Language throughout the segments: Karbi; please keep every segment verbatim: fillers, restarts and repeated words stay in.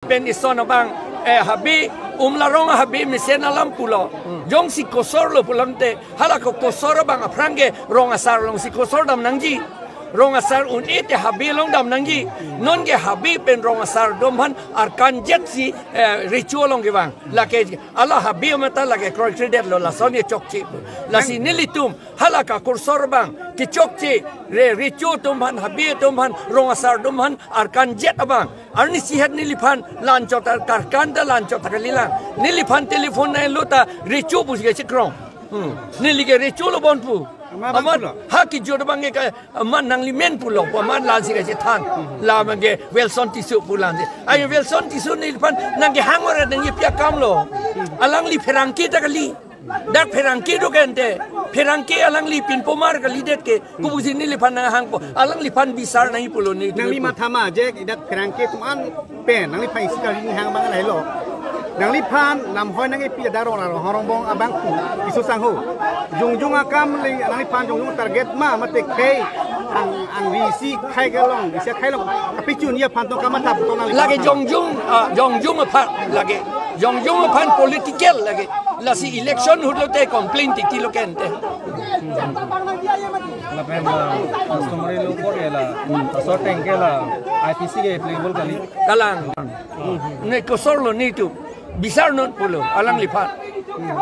Pen ison abang, eh, Habe, Umlarong Habe mesen alam pulo. Jongsi kosor lo pulote, hala ko kosor abang aphrang ke rong asar alongsi kosor dam nangji. Rong asar un-e te Habe along dam nangji. Non ke Habe pen rong asar atum aphan arkan jet si, eh, recho along kevang. Lake hala Habe mata lake kroikredet lo, lason kechokche. Lasi nelitum hala ka kosor abang kechokche, re, recho atum aphan, Habe atum aphan, rong asar atum aphan arkan jet abang. Arnisi het neliphan la-anchot ta karkan ta la-anchot ta kalilang. Neliphan telephone nai lo ta recho pusi kachekrong. Hmm. Neli ke recho lo bon pu. Ama bang Amat pulo. Ha kejut abang ke ka, amat nangli men pulo pu, amat la-ansi kachethan. La abang ke Welson Tisso pu la-ansi. Ayo Welson Tisso neliphan nangkehang ore nangji pi akam lo. Alangli pherangke ta kali. Dak pherangke do kente. Pherangke alangli pinpomar kalidet ke. Kopusi neliphan nanghangpo. Alangliphan bisar nangji pulo ne. Nangli matha ma je dak pherangke atum an pen nangliphan isi kali hang abang lahelo. Nangliphan namhoi nangkepi dak rong rong Rongbong abang pu Tisso sangho. Jongjong akam le nangliphan jongjong target ma mate khei ang, ang isi khei kelong, isi khei long. Kapichun ya phan to kamatha to nangli Lake matha. Jongjong, ah, jongjong aphan lake. Jongjong aphan political lake. Lasi election ahut lote complain titi lo kente. Lapen la customary law court ya la, asor tengke la I P C ke applicable kali. Kalang. Ne kosor lo netum. Bisar non pulo, alangliphan.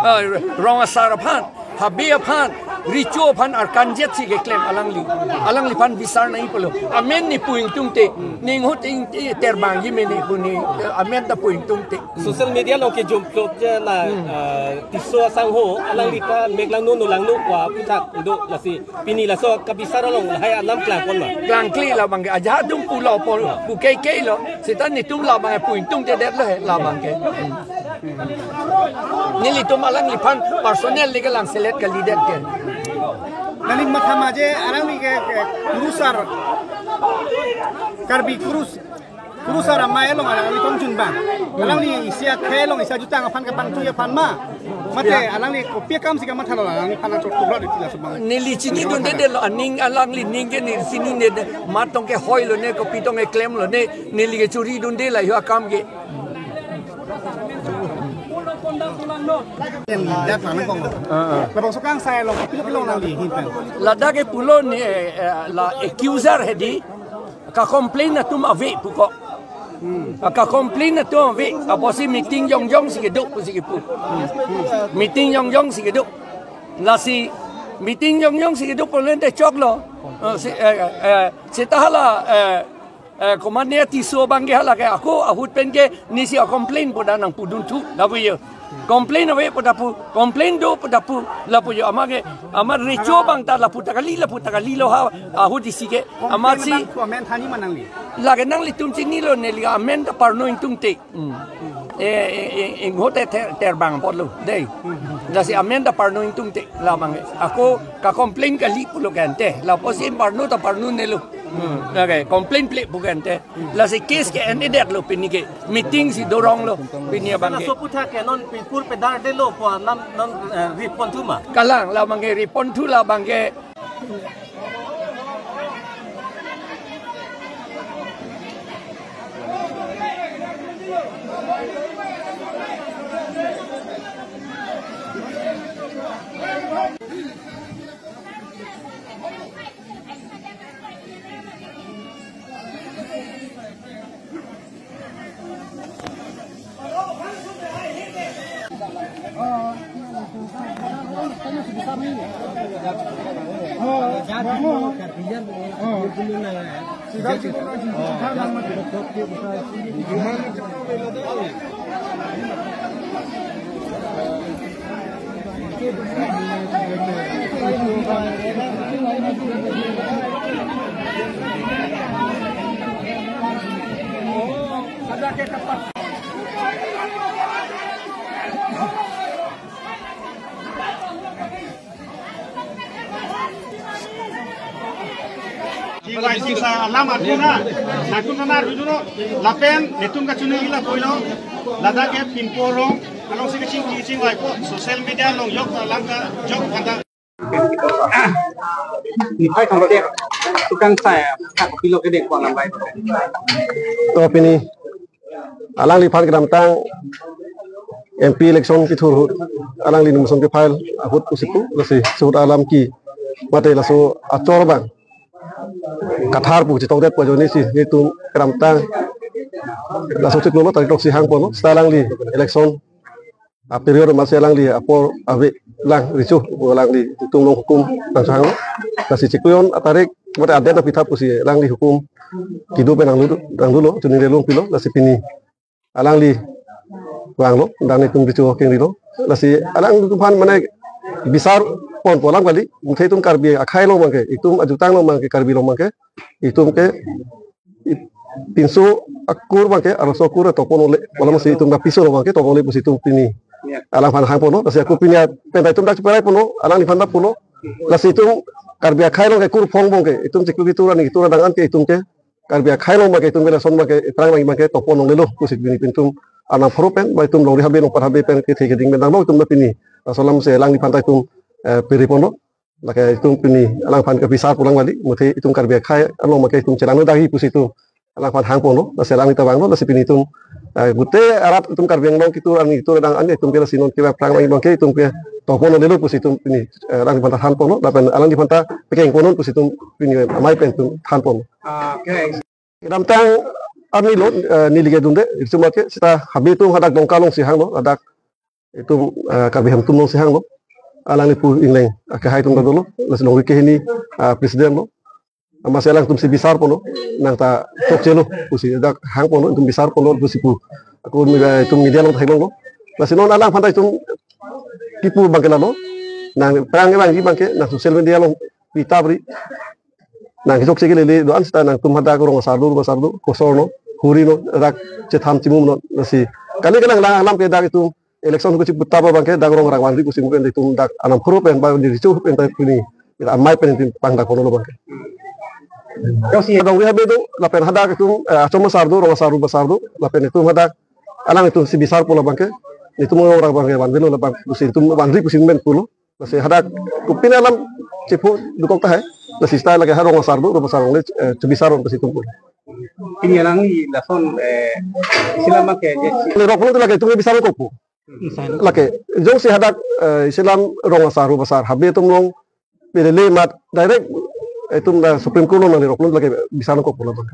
Ah, rong asar aphan, Habe aphan, recho aphan arkan jet si keklem alangli. Alangliphan bisar nangji pulo. Amen ne pu ingtungte, ne inghut ingti terbang ji mene pu ne, amen ta pu ingtungte. Social media along kejom plot je la, ah, Tisso asangho, alangli ta meklangno nolangno pu aputhak do lasi. Pini laso kabisar along lahai alam klangpon ma? Klangkle la abang ke ajahak atum pulo pon pu keikei lo. Seta netum la abang ke pu ingtungtedet lo he la abang ke. Nelitum alangliphan personal le kelang selet kalidet ke. Nangli matha ma je alangli ke, ke kurusar Karbi kurus Kurusar amei along alangli kongjun bang. Alangli isi akhei along isi ajutang aphan kepangtui aphan ma. Mate alangli kopi akam si kamatha lo alangliphan nangchot tugra di tila subang. Neli chinidunde lo aning alangli ning ke neli chinine de. Mat tong kehoi lo ne kopi tong keklem lo ne neli kechuri dunde la yo akam ke. Yang lihat mana kong. Ah, ah. Labangso kangsai along pilo pilo nangli hintan. Ladak ke pulo ne, eh, eh, la accuser hedi. Ka-complain atum ave puko. Hmm. Ka-complain atum ave. Apotsi meeting jongjong si kedo pusi kepu. Hmm. Meeting jongjong si kedo. Lasi meeting jongjong si kedo pulote choklo. Eh, si, eh, eh, seta hala, eh, eh, komatne Tisso abang ke hala ke ako ahut pen ke nisi a-complain pu da nangpudunthu lapu yo. Complain ave pu da pu, complain do pu da pu lapu yo. Amat ke, amat recho abang ta lapu ta kali, lapu ta kali lo ha, ahut isi ke. Amatsi Complain abang ko amen thani ma nangli? Lake nanglitum chinilo neli amen ta parno ingtungte. Hmm. Eh, eh, eh, eh, inghut te ter, terbang apotlo dei. Lasi amen ta parno ingtungte la abang ke. Ako ka-complain kali pulo kente. Lapusi parno ta parno nelo. Hmm. Lake complain ple pu kente. Lasi case ke-endedetlo pini ke. Meeting si doronglo pini abang ke. Laso aputhak ke non pipur pedar delo pu alam non, eh, riponthu ma? Kalang la abang ke riponthu la abang ke. Chingvai chingsa alam arjuna, nangtum nana arjuna, lapen netum kachini ila koilo, ladak ke pinpo rong, alongsi kachingki chingvaipo, social media along jok alam ka, jok kata. Ni hai thang lo dek, tukang saya, kak pilo ke dek, kuang lambai. To pini. Alangliphan kedamtang M P election kethur ahut, alangli nomination ke-file ahut pusi pu, lasi suhut alam ke mate laso achor abang kathar pu chetongdet pu ajoine si netum kedamtang laso chiklo lo tarik throksi hangponlo, seta alangli election a-period amatsi alangli apor ave lang recho, alangli itum along hukum nangchehanglo. Lasi chiklo jon atarik mate adet nangpitha pusi alangli hukum kedo pen nanglu, nanglulo, chuning le longpilo, lasi pini alangli vanglo, dang netum recho kengrilo. Lasi alangliphan mane bisar ponpo alam kali, muthe itum Karbi akhei along abangke, itum ajutang along abangke, Karbi along abangke, itum ke i-, pinso akur abangke, arloso akur topon longle, wala masi itum ta piso along abangke topon longle pusi itum pini alangphan hangponlo, lasi ako pini pen ta itum dak cheperai ponlo, alangliphan ta pulo, lasi itum Karbi akhei along ke kur phong abangke, itum chiklo ketur ani ketur adang an ke itum ke Karbi akhei along abangke itum ke lason abangke, iprang abangke topon longlelo pusi pini pen itum arnam pharo pen, ba itum longri habe longpat habe pen kethe keding pen damlo itum ta pini. Laso alam si alangliphan ta itum, eh, piri ponlo. Lake itum pini alangphan kebisar pu alam kali, muthe itum Karbi akhei along abangke itum chelang nangji pusi itum alangphan hangponlo, lasi alangli ta vanglo, lasi pini itum, eh, gute arat itum Karbi Anglong ketur ani ketur adang an itum ke lasi non ke aphrang abangke itum ke topon longlelo pusi itum pini, eh, alangliphan ta thanponlo, lapen alangliphan ta pekeng ponnon pusi itum pini amei pen itum thanponlo. Okay. Kedamtang arni lo, eh, neli kedunde, itum ke seta habe atum hadak Dongka alongsi hanglo, hadak itum, eh, Karbi Hemtum alongsi hanglo. Alangli pu ingleng, eh, kehai atum ta dolo, lasi longri kehini, eh, president lo. Amatsi alangtum si bisar ponlo, nang ta chokchelo pusi dak hangponlo, itum bisar ponlo pusi pu. Ako mi-, eh, itum media along theklonglo. Lasi non alangphan ta itum kipu abangke lalo, nang prang abangke abangke, nang social media along pi ta bri. Nang kechokche kelele do-an seta nangtum hadak rong asar do, rong asar do, kosor no, huri no, dak chetham chimum no, lasi kali kalang lang alam ke dak itum election ko chiputa abangke dak rong rang vanri pusi pen itum dak arnam pharo pen ba di recho pen ta pini amei pen itum pangdak ponlo abangke. Jongsi dongri habe do, lapen hadak itum, eh, achom asar do, rong asar do, basar do, lapen itum hadak alanglitum si bisar ponlo abangke, itum rong rang abangke vanvelo labang pusi itum vanri pusi pen pulo. Lasi hadak kopine alam chepho dokok tahai. Lasi seta lake ha rong asar do, rong asar along le, eh, chebisar on pusi itum pu. Pini alangli lason, eh, isi alam abangke je si- Le rok pulo tu lake itum bisar kokpo. Lake jongsi hadak, eh, isi alam rong asar, rong asar habe atum along pelele amat direct itum ta Supreme Court along nangli rok pulo tu lake bisar kokpo labang.